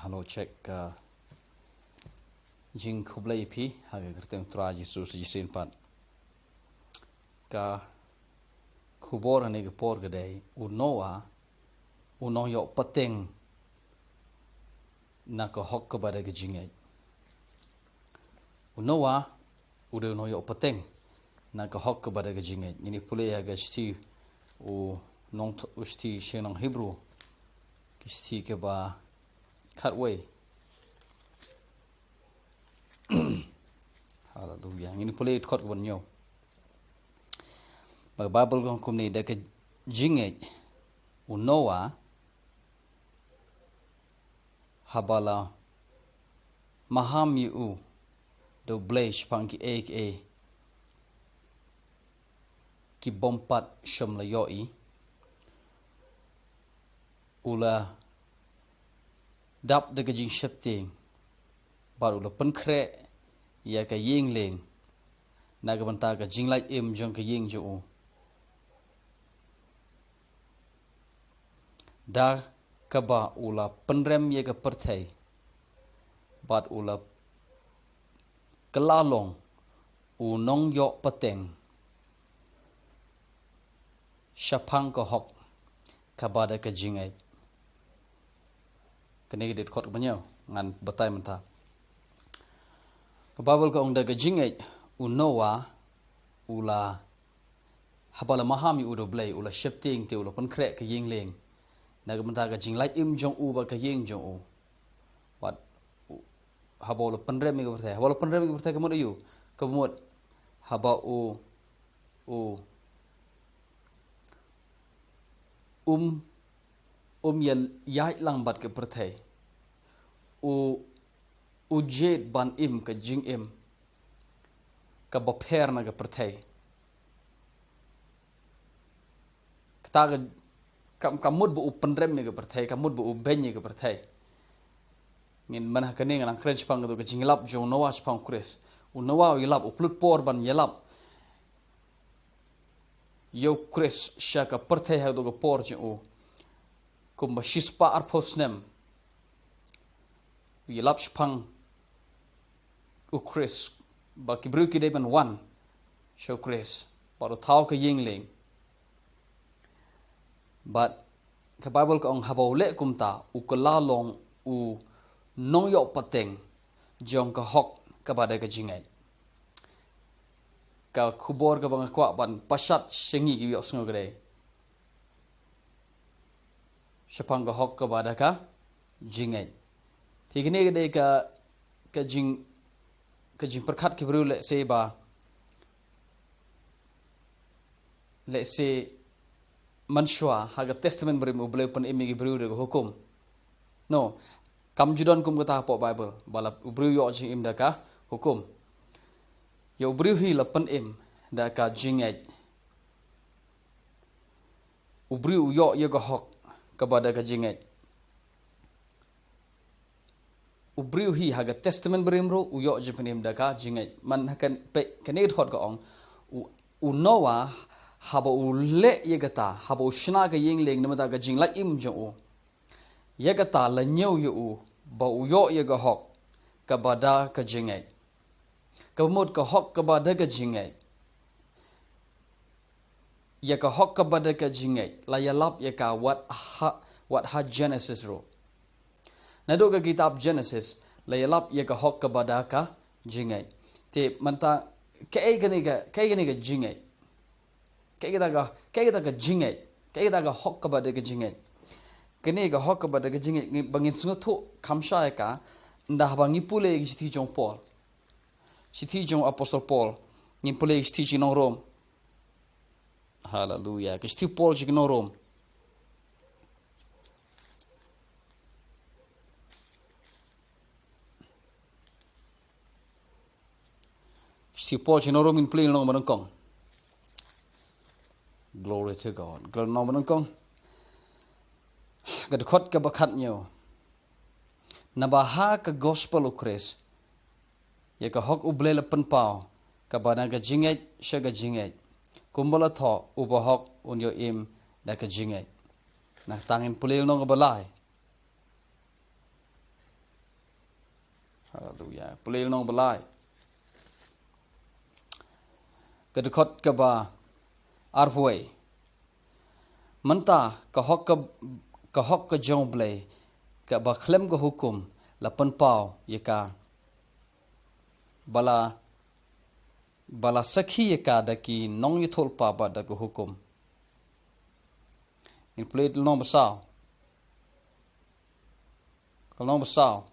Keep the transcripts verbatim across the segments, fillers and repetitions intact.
Hello, check. Jingkhublei ïa phi ha ka kyrteng Trai Jisu Khrist shisien pat. Ka khubor kane ka por ka dei u Noah u nongïoh pateng na ka hok kaba da ka jingngeit. U Noah u dei u nongïoh pateng na ka hok kaba da ka jingngeit. Ngin ïa pule ha ka shithi u nong u shithi sha ki nong Hebru, ki shithi kaba khatwei. Haleluya. Ngin ïa pule dkhot kaba hynñiew. Ba ka Baibl ka ong kumne: Da ka jingngeit u Noah, haba la maham ïa u da U Blei shaphang kiei kiei ki bym pat shym la ïohi, u la dap da ka jingsheptieng bad u la pynkhreh ïa ka ïing lieng na ka bynta ka jinglait im jong ka ïing jong u, da kaba u la pynrem ïa ka pyrthei bad u la kylla long u nongïoh pateng shaphang ka hok kaba da ka jingngeit. Kane ka dei dkhot kaba hynñiew, ngan batai mynta. Ka Baibl ka ong: Da ka jingngeit u Noah u la, haba la maham ïa u da U Blei, u la sheptieng te u la pynkhreh ka ïing lieng na ka bynta ka jinglait im jong u bad ka ïing jong u. Bad u, haba u la pynrem ïa ka pyrthei, haba u la pynrem ïa ka pyrthei ka mut aïu? Ka mut haba u, u, um, um ïaid lang bad ka pyrthei. U, u jied ban im ka jingim kaba pher na ka pyrthei. Kata ka, ka, ka mut ba u pynrem ïa ka pyrthei, ka mut ba u beiñ ïa ka pyrthei. Ngin, man ha kane ngan nang kren shaphang ka, ka jingïalap jong u Noah shaphang u Khrist. U Noah u ïalap, u pynlut por ban ïalap ïa u Khrist sha ka pyrthei ha ka por jong u. Kumba shispah arphew snem u ïalap shaphang u Khrist, ba ki briew ki dei ban wan sha u Khrist bad u thaw ka ïing lieng. Bad ka Baibl ka ong haba u leh kumta u kylla long u nongïoh pateng jong ka hok kaba da ka jingngeit. Ka khubor kaba nga kwah ban pashat sha ngi ki ïohsngew ka dei shaphang ka hok kaba da ka jingngeit. Phi, kane ka dei ka, ka jing, ka jingpyrkhat ki briew lehse ba, lehse mynshuwa ha ka Testament Barim U Blei u pynim ïa ki briew da ka hukum. No, kam ju don kum kata hapoh Baibl ba la u briew u ïoh jingim da ka hukum. Ïa u briew hi la pynim da ka jingngeit. U briew u ïoh ïa ka hok kaba da ka jingngeit. U briew hi ha ka Testament Barim ruh u ïoh jingpynim da ka jingngeit. Man ha kan, peit kane ka dkhot ka ong, u, u Noah haba u leh ïa kata, haba u shna ka ïing lieng namar ka jinglait im jong u, ïa kata la ñiew ïa u ba u ïoh ïa ka hok kaba da ka jingngeit. Kaba mut ka hok kaba da ka jingngeit. Ïa ka hok kaba da ka jingngeit la ïalap ïa ka wat ha, wat ha Genesis ruh. Naduh ka kitab Genesis la ïalap ïa ka hok kaba da ka jingngeit. Te mynta kaei kane ka, kaei kane ka jingngeit? Kaei kata ka, kaei kata ka jingngeit? Kaei kata ka hok kaba da ka jingngeit? Kane ka hok kaba da ka jingngeit ngi, ba ngin sngewthuh kham shai ïa ka, ynda haba ngi pule ïa ka shithi jong u Paul. Shithi jong u Apostol Paul. Ngin pule ïa ka shithi jong u nong Rom. Haleluya. Ka shithi u Paul jong u nong Rom. Shithi u Paul jong u nong Rom, ngin pule lynnong banyngkong. Glory to God. Lynnong banyngkong. Ka dkhot kaba khathynñiew. Naba ha ka gospel u Khrist, ïa ka hok U Blei la pynpaw, kaba na ka jingngeit sha ka jingngeit, kumba la thoh, u bahok un ïoh im da ka jingngeit. Nangta ngin pule lynnong kaba lai. Haleluya. Pule lynnong ba lai, ka dkhot kaba arphew. Mynta ka hok ka, ka hok ka jong U Blei kaba khlem ka hukum la pynpaw ïa ka, ba la, ba la sakhi ïa ka da ki nongïathuhlypa bad da ka hukum. Ngin pule lynnong ba saw. Ka lynnong ba saw,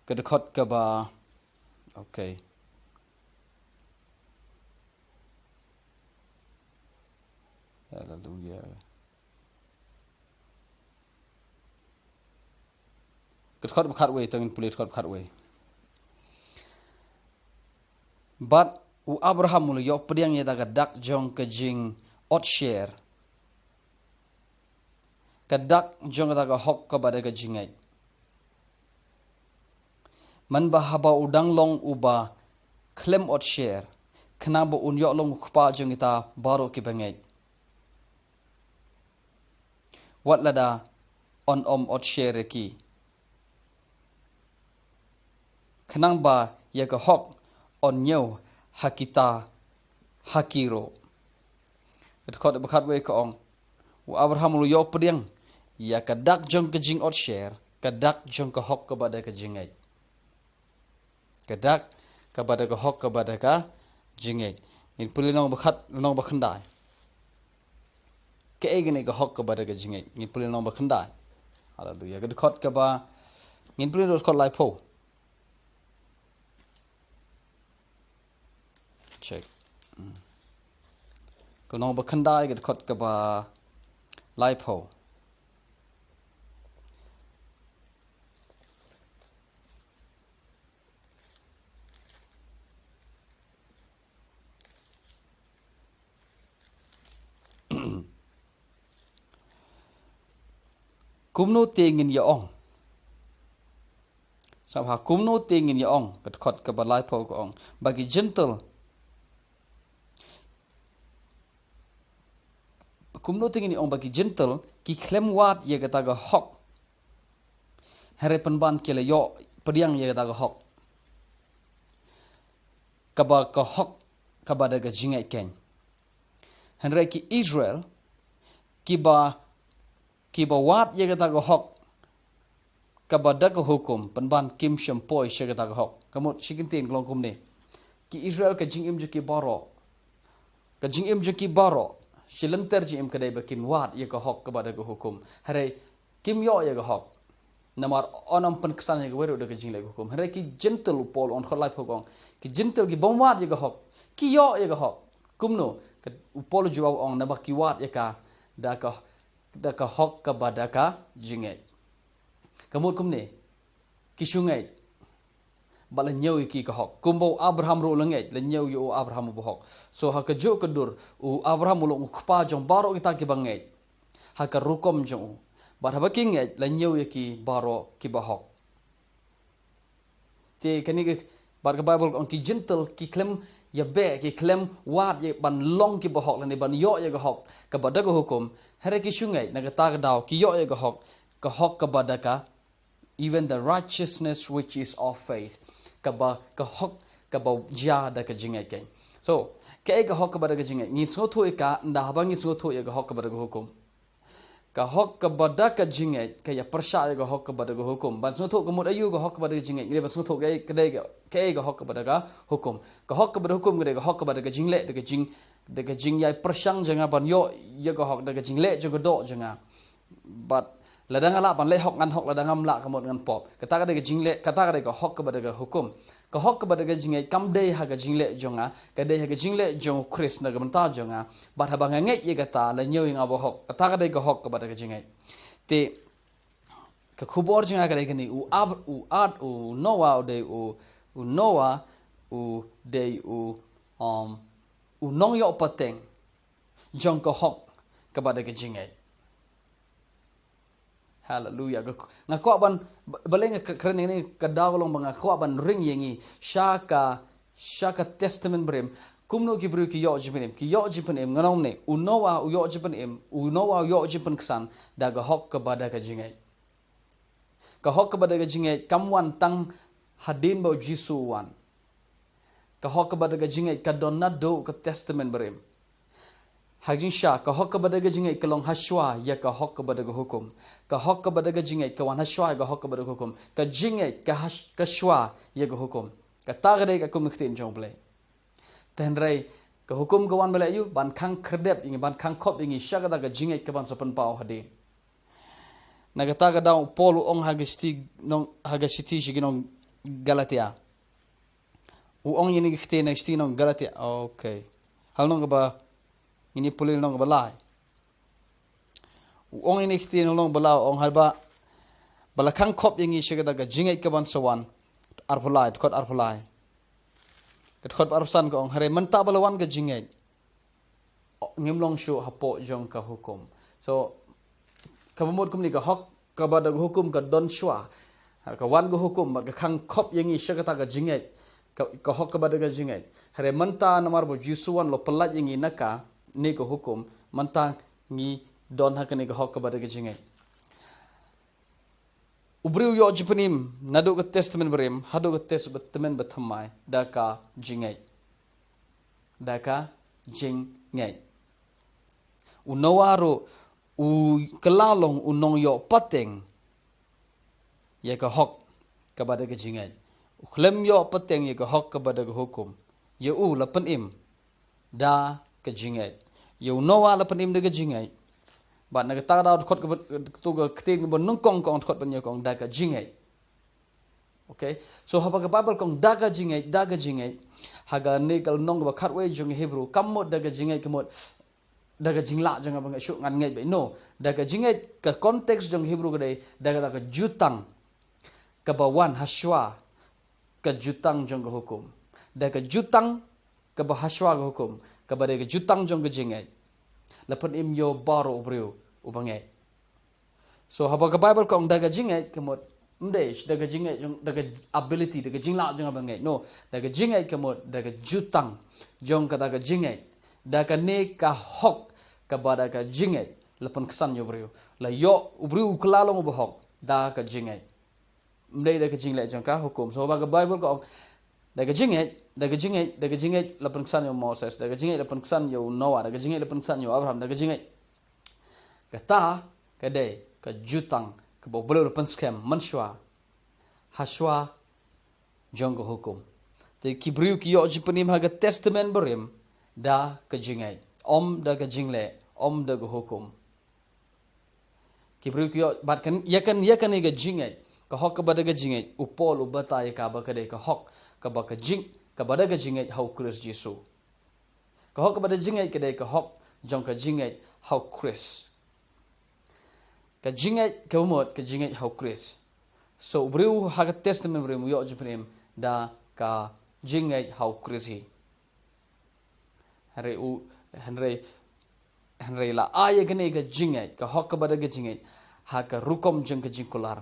ka dkhot kaba, okay. Haleluya. Ka dkhot ba khatwei, to ngin pule dkhot ba khatwei. Bad u Abraham u la ïoh pdiang ïa da ka dak jong ka jingotsher, ka dak jong kata ka hok kaba da ka jingngeit. Man ba haba u dang long uba khlem otsher, khnang ba un ïoh long u kpa jong kita baroh kiba ngeit, wat lada un ym otsher ïa ki, khnang ba ïa ka hok un ñiew ha kita, ha ki ruh. Ka dkhot ba khatwei ka ong, u Abraham u la ïoh pdiang ïa ka dak jong ka jingotsher, ka dak jong ka hok kaba da ka jingngeit. Ka dak kaba da ka hok kaba da ka jingngeit. Ngin pule lynnong ba khat, lynnong ba khyndai. Kaei kane ka hok kaba da ka jingngeit? Ngin pule lynnong ba khyndai. Haleluya. Ka dkhot kaba, ngin pule dkhot laiphew. Check. Hmm. Ka lynnong ba khyndai, ka dkhot kaba laiphew. Kumno te ngin ïa ong? Sngap ha, kumno te ngin ïa ong? Ka dkhot kaba laiphew ka ong ba ki Jentil, kumno te ngin ïa ong ba ki Jentil ki khlem wad ïa kata ka hok, hynrei pynban ki la ïoh pdiang ïa kata ka hok, kaba ka hok kaba da ka jingngeit keiñ. Hynrei ki Israel, kiba, kiba wad ïa kata ka hok kaba da ka hukum, pynban kim shym poi sha kata ka hok. Ka mut shi kyntien ka long kumne. Ki Israel, ka jingim jong ki baroh, ka jingim jong ki baroh, shi lynter jingim ka dei ba kin wad ïa ka hok kaba da ka hukum. Hynrei kim ïoh ïa ka hok. Namar un ym pynksan ïa kiwei ruh da ka jingleh ka hukum. Hynrei ki Jentil, u Paul u ong, dkhot laiphew ka ong, ki Jentil ki bym wad ïa ka hok ki ïoh ïa ka hok. Kumno? Ka, u Paul u jubab u ong, namar ki wad ïa ka da ka, da ka hok kaba da ka jingngeit. Ka mut kumne, ki shu ngeit bad la ñiew ïa ki ka hok. Kumba u Abraham ruh u la ngeit, la ñiew ïa u Abraham uba hok. So ha kajuh ka dur, u Abraham u long u kpa jong baroh kita kiba ngeit ha ka rukom jong u. Bad haba ki ngeit, la ñiew ïa ki baroh kiba hok. Te kane ka, bad ka Baibl ka ong ki Jentil ki khlem ïa beh, ki khlem wad ïa ban long kiba hok lane ban ïoh ïa ka hok kaba da ka hukum. Hynrei ki shu ngeit, na kata ka daw ki ïoh ïa ka hok, ka hok kaba da ka, even the righteousness which is of faith, kaba, ka hok kaba jia da ka jingngeit keiñ. So kaei ka hok kaba da ka jingngeit? Ngin sngewthuh ïa ka ynda haba ngin sngewthuh ïa ka hok kaba da ka hukum. Ka hok kaba da ka jingngeit ka ïa pyrshah ïa ka hok kaba da ka hukum. Ban sngewthuh ka mut aïu ka hok kaba da ka jingngeit, ngi dei ban sngewthuh kaei, ka dei ka, kaei ka hok kaba da ka hukum. Ka hok kaba da ka hukum ka dei ka hok kaba da ka jingleh, da ka jing, da ka jingïai pyrshang jong nga ban ïoh ïa ka hok, da ka jingleh jong ka doh jong nga. Bad lada nga lah ban leh hok ngan hok, lada ngam lah ka mut ngan pop. Kata ka dei ka jingleh, kata ka dei ka hok kaba da ka hukum. Ka hok kaba da ka jingngeit kam dei ha ka jingleh jong nga, ka dei ha ka jingleh jong u Khrist na ka bynta jong nga. Bad haba nga ngeit ïa kata, la ñiew ïa nga ba hok. Kata ka dei ka hok kaba da ka jingngeit. Te ka khubor jong nga ka dei kane, u Ab, u Ad, u Noah u dei u, u Noah u dei u, um, u nongïoh pateng jong ka hok kaba da ka jingngeit. Haleluya. Nga, nga kwah ban, ba-, balei nga k-, kren ïa kane, ka daw ka long ba nga kwah ban ring ïa ngi sha ka, sha ka Testament Barim. Kumno ki briew ki ïoh jingpynim? Ki ïoh jingpynim, nga ong ne, u Noah u ïoh jingpynim, u Noah u ïoh jingpynksan da ka hok kaba da ka jingngeit. Ka hok kaba da ka jingngeit kam wan tang hadien ba u Jisu u wan. Ka hok kaba da ka jingngeit ka don naduh ka Testament Barim. Ha ka jingshisha, ka hok kaba da ka jingngeit ka long hashwa ïa ka hok kaba da ka hukum. Ka hok kaba da ka jingngeit ka wan hashwa ïa ka hok kaba da ka hukum. Ka jingngeit ka hash-, ka shwa ïa ka hukum. Kata ka dei ka kum ka ktien jong U Blei. Te hynrei ka hukum ka wan ba leh ïa u, ban khang khyrdep ïa ngi, ban khang khop ïa ngi sha kata ka jingngeit ka ban sa pynpaw hadien. Na kata ka daw u Paul u ong ha ka shithi nong, ha ka shithi sha ki nong Galatia. U ong ïa kine ki ktien na ka shithi nong Galatia. Okay. Hal nong kaba, ngin ïa pule nong kaba lai. U ong ïa kine ki ktien nong kaba lai, u ong haba, ba la khang khop ïa ngi sha kata ka jingngeit ka ban sa wan. Arphew lai, dkhot arphew lai. Ka dkhot arphew san ka ong, hynrei mynta ba la wan ka jingngeit, ngim long shuh hapoh jong ka hukum. So, kaba mut kumne, ka hok kaba da ka hukum ka don shwa. Ka wan ka hukum bad ka khang khop ïa ngi sha kata ka jingngeit. Ka, ka hok kaba da ka jingngeit. Hynrei mynta namar ba u Jisu u wan, la pyllait ïa ngi na kane ka hukum, mynta ngi don ha kane ka hok kaba da ka jingngeit. U briew u ïoh jingpynim naduh ka Testament Barim haduh ka Testament Bathymmai da ka jingngeit. Da ka jingngeit. U Noah ruh u kylla long u nongïoh pateng ïa ka hok kaba da ka jingngeit. U khlem ïoh pateng ïa ka hok kaba da ka hukum. Ïa u la pynim da ka jingngeit. Ïa u Noah la pynim da ka jingngeit. Bad na kata ka daw dkhot kaba, tu ka ktien kaba nyngkong ka ong, dkhot ba hynñiew ka ong da ka jingngeit. Okay. So haba ka Baibl ka ong da ka jingngeit, da ka jingngeit, ha kane ka lynnong kaba khatwei jong Hebru, kam mut da ka jingngeit ka mut da ka jinglah jong nga ba nga shu ngan ngeit beit. No, da ka jingngeit ka context jong Hebru ka dei da ka, da ka jutang kaba wan hashwa ka jutang jong ka hukum. Da ka jutang kaba hashwa ka hukum, kaba dei ka jutang jong ka jingngeit, la pynim ïa baroh u briew uba ngeit. So haba ka Baibl ka ong da ka jingngeit ka mut, ym dei da ka jingngeit jong, da ka ability, da ka jinglah jong nga ban ngeit. No, da ka jingngeit ka mut da ka jutang jong ka, da ka jingngeit. Da kane ka hok kaba da ka jingngeit la pynksan ïa u briew. La ïoh u briew u kylla long uba hok da ka jingngeit. Ym dei da ka jingleh jong ka hukum. So haba ka Baibl ka ong da ka jingngeit, da ka jingngeit, da ka jingngeit la pynksan ïa u Moses, da ka jingngeit la pynksan ïa u Noah, da ka jingngeit la pynksan ïa u Abraham, da ka jingngeit. Kata ka dei ka jutang kaba u Blei u la pynskhem mynshwa, hashwa jong ka hukum. Te ki briew ki ïoh jingpynim ha ka Testament Barim da ka jingngeit, ym da ka jingleh, ym da ka hukum. Ki briew ki ïoh, bad kan, ïa kan, ïa kane ka jingngeit, ka hok kaba da ka jingngeit, u Paul u batai ïa ka ba ka dei ka hok kaba ka jing, kaba da ka jingngeit ha u Khrist Jisu. Ka hok kaba da jingngeit ka dei ka hok jong ka jingngeit ha u Khrist. Ka jingngeit kaba mut ka jingngeit ha u Khrist. So u briew ha ka Testament Barim u ïoh jingpynim da ka jingngeit ha u Khrist hi. Hynrei u, hynrei, hynrei la ai ïa kane ka jingngeit, ka hok kaba da ka jingngeit, ha ka rukom jong ka jingkular.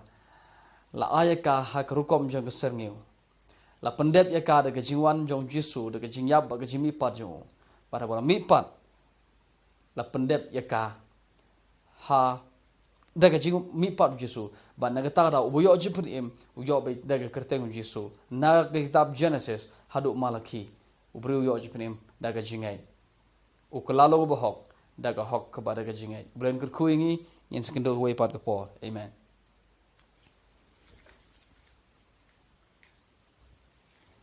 La ai ïa ka ha ka rukom jong ka syrngiew. La pyndep ïa ka da ka jingwan jong u Jisu, da ka jingïap bad ka jingmihpat jong u. Bad haba la mihpat, la pyndep ïa ka ha, da ka jingmihpat u Jisu. Bad na kata ka daw uba ïoh jingpynim u ïoh beit da ka kyrteng u Jisu. Na ka kitab Genesis haduh Malaki, u briew u ïoh jingpynim da ka jingngeit. U kylla long uba hok da ka hok kaba da ka jingngeit. U Blei un kyrkhu ïa ngi, ngin sa ïakynduh kawei pat ka por. Amen.